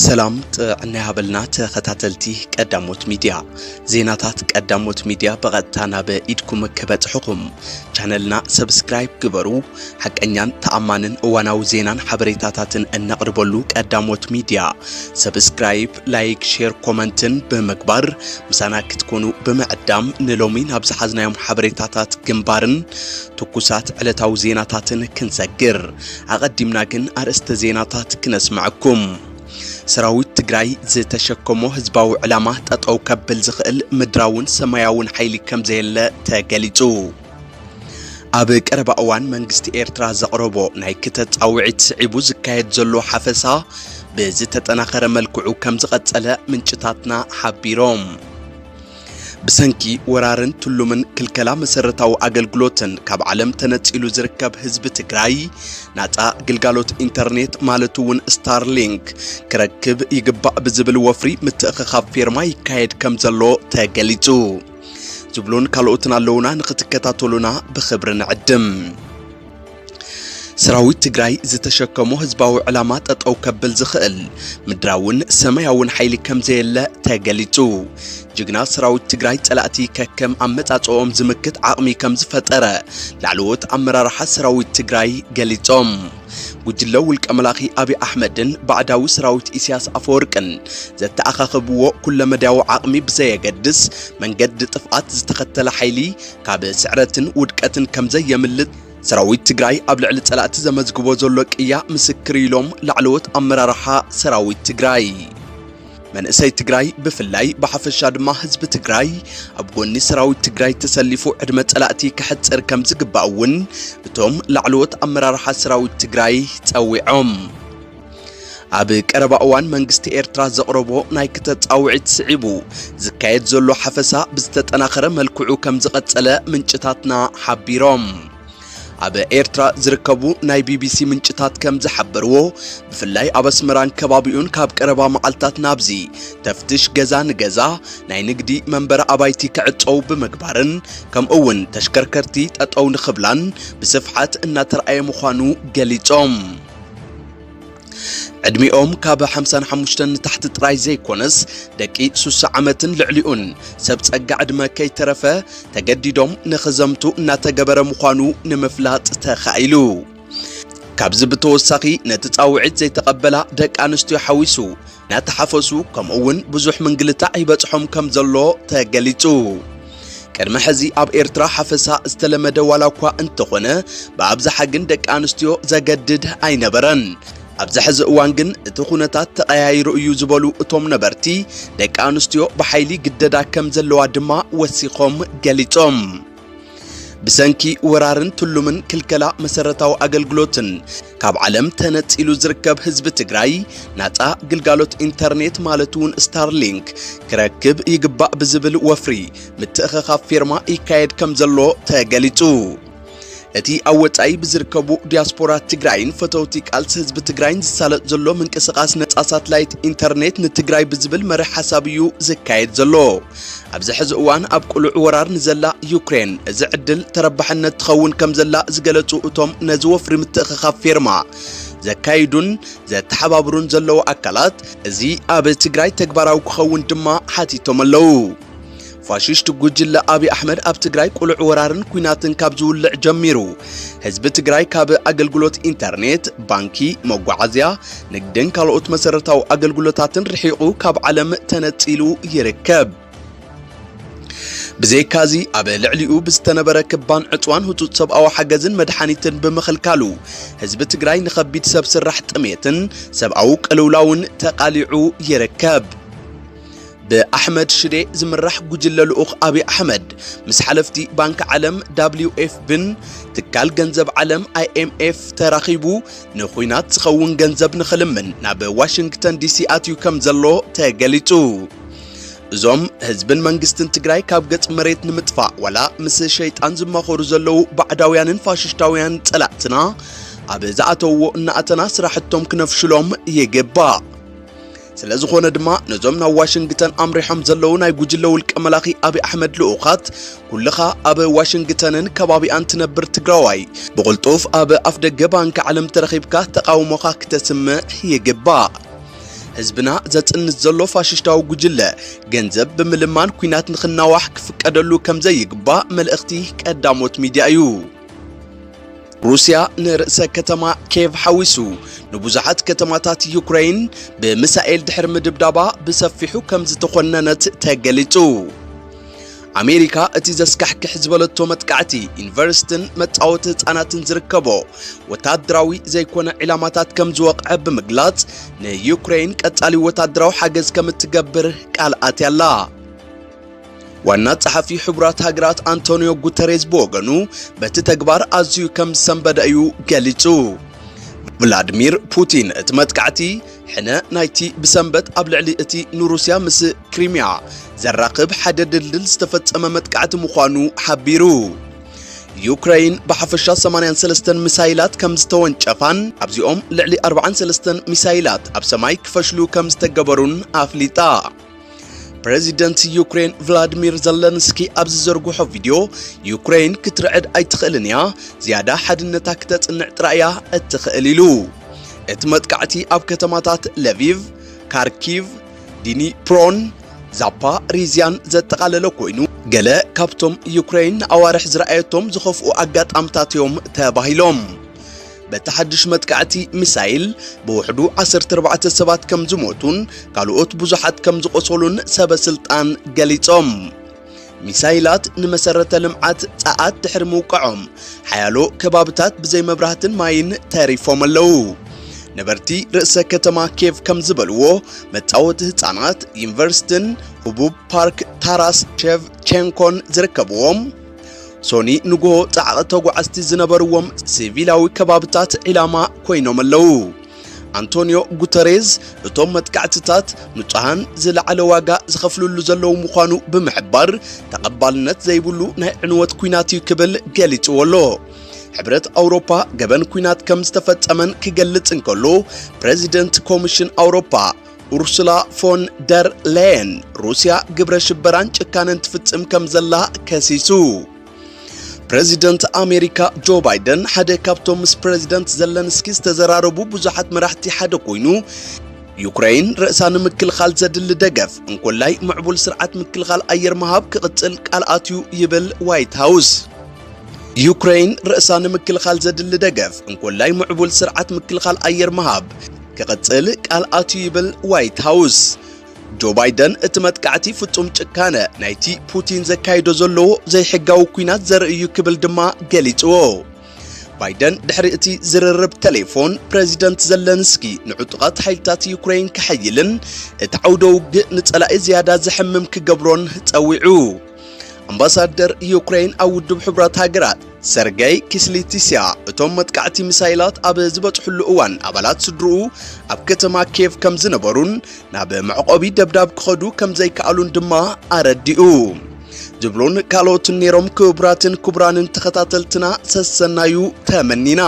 ሰላም ጥዕና ይሃበልና ተኸታተልቲ ቀዳሞት ሚድያ። ዜናታት ቀዳሞት ሚድያ ብቐጥታ ናብ ኢድኩም ክበጽሕኹም ቻነልና ሰብስክራይብ ግበሩ። ሓቀኛን ተኣማንን እዋናዊ ዜናን ሓበሬታታትን እነቕርበሉ ቀዳሞት ሚድያ ሰብስክራይብ፣ ላይክ፣ ሼር፣ ኮመንትን ብምግባር ምሳና ክትኮኑ ብምዕዳም ንሎሚ ናብ ዝሓዝናዮም ሓበሬታታት ግንባርን ትኩሳት ዕለታዊ ዜናታትን ክንሰግር። ኣቐዲምና ግን ኣርእስተ ዜናታት ክነስምዐኩም። ሰራዊት ትግራይ ዝተሸከሞ ህዝባዊ ዕላማ ጠጠው ከብል ዝኽእል ምድራውን ሰማያውን ሓይሊ ከምዘየለ ተገሊጹ። ኣብ ቀረባ እዋን መንግስቲ ኤርትራ ዘቕረቦ ናይ ክተት ጻውዒት ስዒቡ ዝካየድ ዘሎ ሓፈሳ ብዝተጠናኸረ መልክዑ ከም ዝቐጸለ ምንጭታትና ሓቢሮም። ብሰንኪ ወራርን ትሉምን ክልከላ መሰረታዊ ኣገልግሎትን ካብ ዓለም ተነጺሉ ዝርከብ ህዝቢ ትግራይ ናጻ ግልጋሎት ኢንተርኔት ማለት እውን ስታርሊንክ ክረክብ ይግባእ ብዝብል ወፍሪ ምትእኽኻብ ፌርማ ይካየድ ከም ዘሎ ተገሊጹ። ዝብሉን ካልኦትን ኣለውና፣ ንኽትከታተሉና ብኽብሪ ንዕድም። ሰራዊት ትግራይ ዝተሸከሞ ህዝባዊ ዕላማ ጠጠው ከብል ዝኽእል ምድራውን ሰማያውን ሓይሊ ከምዘየለ ተገሊጹ። ጅግና ሰራዊት ትግራይ ጸላእቲ ከከም ኣመጻጽኦም ዝምክት ዓቕሚ ከም ዝፈጠረ ላዕለዎት ኣመራርሓ ሰራዊት ትግራይ ገሊጾም። ጉጅለ ውልቀ መላኺ ኣብይ ኣሕመድን ባዕዳዊ ሰራዊት ኢሳያስ ኣፈወርቅን ዘተኣኻኸብዎ ኩለመዳያዊ ዓቕሚ ብዘየገድስ መንገዲ ጥፍኣት ዝተኸተለ ሓይሊ ካብ ስዕረትን ውድቀትን ከምዘየምልጥ ሰራዊት ትግራይ ኣብ ልዕሊ ጸላእቲ ዘመዝግቦ ዘሎ ቅያ ምስክር ኢሎም ላዕለዎት ኣመራርሓ ሰራዊት ትግራይ። መንእሰይ ትግራይ ብፍላይ ብሓፈሻ ድማ ህዝቢ ትግራይ ኣብ ጎኒ ሰራዊት ትግራይ ተሰሊፉ ዕድመ ጸላእቲ ክሕጽር ከም ዝግባእ እውን እቶም ላዕለዎት ኣመራርሓ ሰራዊት ትግራይ ጸዊዖም። ኣብ ቀረባ እዋን መንግስቲ ኤርትራ ዘቕረቦ ናይ ክተት ጻውዒት ስዒቡ ዝካየድ ዘሎ ሓፈሳ ብዝተጠናኸረ መልክዑ ከም ዝቐጸለ ምንጭታትና ሓቢሮም። ኣብ ኤርትራ ዝርከቡ ናይ ቢቢሲ ምንጭታት ከም ዝሓበርዎ፣ ብፍላይ ኣብ ኣስመራን ከባቢኡን ካብ ቀረባ መዓልታት ናብዚ ተፍትሽ ገዛ ንገዛ፣ ናይ ንግዲ መንበሪ ኣባይቲ ክዕጸው ብምግባርን ከምኡ እውን ተሽከርከርቲ ጠጠው ንኽብላን ብስፍሓት እናተረኣየ ምዃኑ ገሊጾም። ዕድሚኦም ካብ ሓምሳን ሓሙሽተን ንታሕቲ ጥራይ ዘይኮነስ፣ ደቂ ሱሳ ዓመትን ልዕሊኡን ሰብ ጸጋ ዕድመ ከይተረፈ ተገዲዶም ንኽዘምቱ እናተገበረ ምዃኑ ንምፍላጥ ተኻኢሉ። ካብዚ ብተወሳኺ፣ ነቲ ጻውዒት ዘይተቐበላ ደቂ ኣንስትዮ ሓዊሱ እናተሓፈሱ፣ ከምኡ እውን ብዙሕ ምንግልታዕ ይበጽሖም ከም ዘሎ ተገሊጹ። ቅድሚ ሕዚ ኣብ ኤርትራ ሓፈሳ ዝተለመደ ዋላ እኳ እንተኾነ፣ ብኣብዝሓ ግን ደቂ ኣንስትዮ ዘገድድ ኣይነበረን። ኣብዚ ሕዚ እዋን ግን እቲ ኩነታት ተቐያይሩ እዩ ዝበሉ እቶም ነበርቲ፣ ደቂ ኣንስትዮ ብሓይሊ ግደዳ ከም ዘለዋ ድማ ወሲኾም ገሊጾም። ብሰንኪ ወራርን ትሉምን ክልከላ መሰረታዊ ኣገልግሎትን ካብ ዓለም ተነጺሉ ዝርከብ ህዝቢ ትግራይ፣ ናጻ ግልጋሎት ኢንተርኔት ማለት እውን ስታርሊንክ ክረክብ ይግባእ ብዝብል ወፍሪ ምትእኽኻብ ፌርማ ይካየድ ከም ዘሎ ተገሊጹ። እቲ ኣብ ወጻኢ ብዝርከቡ ዲያስፖራ ትግራይን ፈተውቲ ቃልሲ ህዝቢ ትግራይን ዝሳለጥ ዘሎ ምንቅስቓስ ነጻ ሳትላይት ኢንተርኔት ንትግራይ ብዝብል መሪሕ ሓሳብ እዩ ዝካየድ ዘሎ። ኣብዚ ሕዚ እዋን ኣብ ቅሉዕ ወራር ንዘላ ዩክሬን እዚ ዕድል ተረባሕነት ትኸውን ከም ዘላ ዝገለጹ እቶም ነዚ ወፍሪ ምትእኽኻብ ፌርማ ዘካይዱን ዘተሓባብሩን ዘለዉ ኣካላት፣ እዚ ኣብ ትግራይ ተግባራዊ ክኸውን ድማ ሓቲቶም ኣለዉ። ፋሽስት ጉጅለ ኣብይ ኣሕመድ ኣብ ትግራይ ቅሉዕ ወራርን ኲናትን ካብ ዝውልዕ ጀሚሩ፣ ህዝቢ ትግራይ ካብ ኣገልግሎት ኢንተርኔት፣ ባንኪ፣ መጓዓዝያ፣ ንግድን ካልኦት መሰረታዊ ኣገልግሎታትን ርሒቑ ካብ ዓለም ተነጺሉ ይርከብ። ብዘይካዚ፣ ኣብ ልዕሊኡ ብዝተነበረ ክባን ዕጽዋን ህጹጽ ሰብኣዊ ሓገዝን መድሓኒትን ብምኽልካሉ፣ ህዝቢ ትግራይ ንኸቢድ ሰብ ስራሕ ጥሜትን ሰብኣዊ ቅልውላውን ተቓሊዑ ይርከብ። ብኣሕመድ ሽዴ ዝምራሕ ጉጅለ ልኡኽ ኣብይ ኣሕመድ ምስ ሓለፍቲ ባንክ ዓለም፣ ዳብሊው ኤፍ ቢን ትካል ገንዘብ ዓለም፣ ኣይ ኤም ኤፍ፣ ተራኺቡ ንኹናት ዝኸውን ገንዘብ ንኽልምን ናብ ዋሽንግተን ዲሲ ኣትዩ ከም ዘሎ ተገሊጹ። እዞም ህዝብን መንግስትን ትግራይ ካብ ገጽ መሬት ንምጥፋእ ዋላ ምስ ሸይጣን ዝማኸሩ ዘለዉ ባዕዳውያንን ፋሽስታውያን ጸላእትና ኣብ ዝኣተውዎ እናኣተና ስራሕቶም ክነፍሽሎም ይግባእ። ስለ ዝኾነ ድማ ነዞም ናብ ዋሽንግተን ኣምሪሖም ዘለዉ ናይ ጉጅለ ውልቀ መላኺ ኣብይ ኣሕመድ ልኡኻት፣ ኩልኻ ኣብ ዋሽንግተንን ከባቢኣን ትነብር ትግራዋይ፣ ብቕልጡፍ ኣብ ኣፍደገ ባንክ ዓለም ተረኺብካ ተቓውሞኻ ክተስምዕ ይግባእ። ህዝብና ዘጽንት ዘሎ ፋሽስታዊ ጉጅለ ገንዘብ ብምልማን ኲናት ንኽናዋሕ ክፍቀደሉ ከም ዘይግባእ መልእኽቲ ቀዳሞት ሚድያ እዩ። ሩስያ ንርእሰ ከተማ ኬቭ ሓዊሱ ንብዙሓት ከተማታት ዩክረይን ብሚሳኤል ድሕሪ ምድብዳባ ብሰፊሑ ከም ዝተኾነነት ተገሊጹ። ኣሜሪካ እቲ ዘስካሕክሕ ዝበለቶ መጥቃዕቲ ዩኒቨርሲቲን መጻወቲ ህጻናትን ዝርከቦ ወታደራዊ ዘይኮነ ዒላማታት ከም ዝወቕዐ ብምግላጽ፣ ንዩክረይን ቀጻሊ ወታደራዊ ሓገዝ ከም እትገብር ቃል ኣትያላ። ዋና ጸሓፊ ሕቡራት ሃገራት ኣንቶኒዮ ጉተሬዝ ብወገኑ፣ በቲ ተግባር ኣዝዩ ከም ዝሰንበደ እዩ ገሊጹ። ቭላድሚር ፑቲን እቲ መጥቃዕቲ ሕነ ናይቲ ብሰንበት ኣብ ልዕሊ እቲ ንሩስያ ምስ ክሪሚያ ዘራኽብ ሓደ ድልድል ዝተፈጸመ መጥቃዕቲ ምዃኑ ሓቢሩ። ዩክረይን ብሓፈሻ ሰማንያን ሰለስተን ሚሳይላት ከም ዝተወንጨፋን፣ ኣብዚኦም ልዕሊ ኣርባዓን ሰለስተን ሚሳይላት ኣብ ሰማይ ክፈሽሉ ከም ዝተገበሩን ኣፍሊጣ። ፕረዚደንት ዩክሬን ቭላድሚር ዘለንስኪ ኣብ ዝዘርግሖ ቪድዮ፣ ዩክሬን ክትርዕድ ኣይትኽእልን እያ፣ ዝያዳ ሓድነታ ክተጽንዕ ጥራይ እያ እትኽእል ኢሉ። እቲ መጥቃዕቲ ኣብ ከተማታት ለቪቭ፣ ካርኪቭ፣ ዲኒፕሮን ዛፓሪዝያን ዘጠቓለለ ኮይኑ፣ ገለ ካብቶም ዩክሬን ንኣዋርሕ ዝረኣየቶም ዝኸፍኡ ኣጋጣምታት እዮም ተባሂሎም። በቲ ሓድሽ መጥቃዕቲ ሚሳይል ብውሕዱ ዓሰርተ ኣርባዕተ ሰባት ከም ዝሞቱን ካልኦት ብዙሓት ከም ዝቖሰሉን ሰበ ስልጣን ገሊጾም። ሚሳይላት ንመሰረተ ልምዓት ጸዓት ድሕሪ ምውቃዖም፣ ሓያሎ ከባብታት ብዘይ መብራህትን ማይን ተሪፎም ኣለዉ። ነበርቲ ርእሰ ከተማ ኬቭ ከም ዝበልዎ፣ መጻወቲ ህጻናት፣ ዩኒቨርሲቲን ህቡብ ፓርክ ታራስ ሸቭቸንኮን ዝርከብዎም፣ ሶኒ ንግሆ ጻዕቒ ተጓዓዝቲ ዝነበርዎም ሲቪላዊ ከባብታት ዒላማ ኮይኖም ኣለዉ። ኣንቶኒዮ ጉተሬዝ፣ እቶም መጥቃዕትታት ንጹሃን ዝለዓለ ዋጋ ዝኸፍልሉ ዘለዉ ምዃኑ ብምሕባር፣ ተቐባልነት ዘይብሉ ናይ ዕንወት ኲናት እዩ ክብል ገሊጽዎ ኣሎ። ሕብረት ኣውሮፓ ገበን ኲናት ከም ዝተፈጸመን ክገልጽ እንከሎ፣ ፕረዚደንት ኮሚሽን ኣውሮፓ ኡርሱላ ፎን ደር ሌየን፣ ሩስያ ግብረ ሽበራን ጭካነን ትፍጽም ከም ዘላ ከሲሱ። ፕረዚደንት ኣሜሪካ ጆ ባይደን ሓደ ካብቶም ምስ ፕረዚደንት ዘለንስኪ ዝተዘራረቡ ብዙሓት መራሕቲ ሓደ ኮይኑ፣ ዩክረይን ርእሳ ንምክልኻል ዘድሊ ደገፍ፣ እንኮላይ ምዕቡል ስርዓት ምክልኻል ኣየር ምሃብ ክቕጽል ቃል ኣትዩ ይብል ዋይት ሃውስ። ዩክረይን ርእሳ ንምክልኻል ዘድሊ ደገፍ፣ እንኮላይ ምዕቡል ስርዓት ምክልኻል ኣየር ምሃብ ክቕጽል ቃል ኣትዩ ይብል ዋይት ሃውስ። ጆ ባይደን እቲ መጥቃዕቲ ፍጹም ጭካነ ናይቲ ፑቲን ዘካይዶ ዘሎ ዘይሕጋዊ ኲናት ዘርኢ እዩ ክብል ድማ ገሊጽዎ። ባይደን ድሕሪ እቲ ዝርርብ ቴሌፎን፣ ፕረዚደንት ዘለንስኪ ንዕጡቓት ሓይልታት ዩክረይን ከሐይልን እቲ ዓውደ ውግእ ንጸላኢ ዝያዳ ዘሕምም ክገብሮን ጸዊዑ። ኣምባሳደር ዩክረይን ኣብ ውድብ ሕቡራት ሃገራት ሰርገይ ኪስሊቲስያ፣ እቶም መጥቃዕቲ ሚሳይላት ኣብ ዝበጽሕሉ እዋን ኣባላት ስድርኡ ኣብ ከተማ ኬቭ ከም ዝነበሩን ናብ መዕቆቢ ደብዳብ ክኸዱ ከም ዘይከኣሉን ድማ ኣረዲኡ። ዝብሉን ካልኦትን ነይሮም። ክቡራትን ክቡራንን ተኸታተልትና፣ ሰሰናዩ ተመኒና።